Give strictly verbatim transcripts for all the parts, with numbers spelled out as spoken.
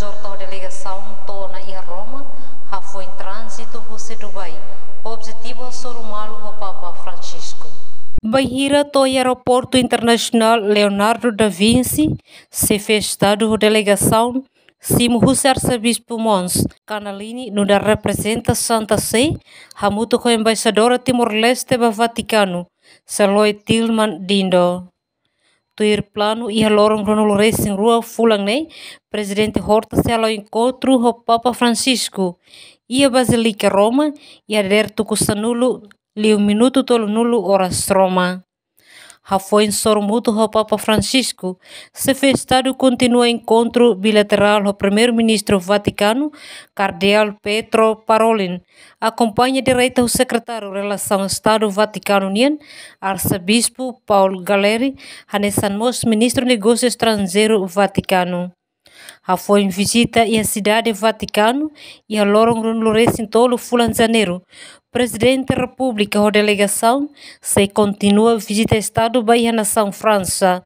Embaixadór ho delegasaun to'o ona iha Roma, hafoin tránzitu husi Dubai, objetivu hasoru malu ho Papa Francisco. Bainhira to'o iha Aeroportu Internasionál Leonardo da Vinci, Xefe Estadu ho delegasaun simu husi Arsebispu Mons Canalini, nu'udar reprezenta Santa Sé, hamutuk ho Embaixadora Timor-Leste ba Vatikanu, Saloy Tilman Dindo. Tuir planu, iha loron ruanulu-resin-rua fulan ne'e, Prezidente Horta sei hala'o enkontru ho Papa Francisco iha Bazílika Roma, iha dadeer tuku sanulu liu minutu tolunulu oras Roma. Hafoin sorumutu ho Papa Francisco, Xefe Estadu kontinua enkontru bilaterál ho Primeiru-Ministru Vatikanu, Kardeál Pietro Parolin, akompaña direta ho Sekretáriu Relasaun Estadu Vatikanu nian, Arsebispu Paul Galeri, hanesan mós Ministru Negósiu Estranjeiru Vatikanu. Hafoin vizita iha Sidade Vatikanu, iha loron ruanulu-resin-tolu fulan Janeiru, Prezidente Repúblika ho delegasaun sei kontinua vizita Estadu ba iha nasaun Fransa.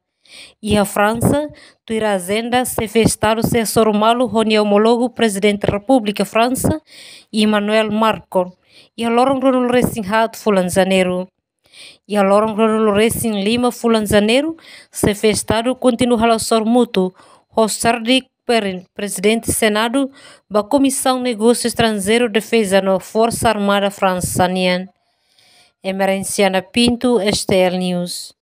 Iha Fransa, tuir ajenda, Xefe Estadu sei hasoru malu ho nia omólogu Prezidente Repúblika Fransa, Emmanuel Macron, iha loron ruanulu-resin-haat fulan Janeiru. Iha loron ruanulu-resin-lima fulan Janeiru, Xefe Estadu kontinua hala'o sorumutu ho Charles Perrin, Prezidente Senadu, ba Komisaun Negósiu Estranjeiru, Defeza no Forsa Armada Fransa nian. Emerenciana Pinto, S T L News.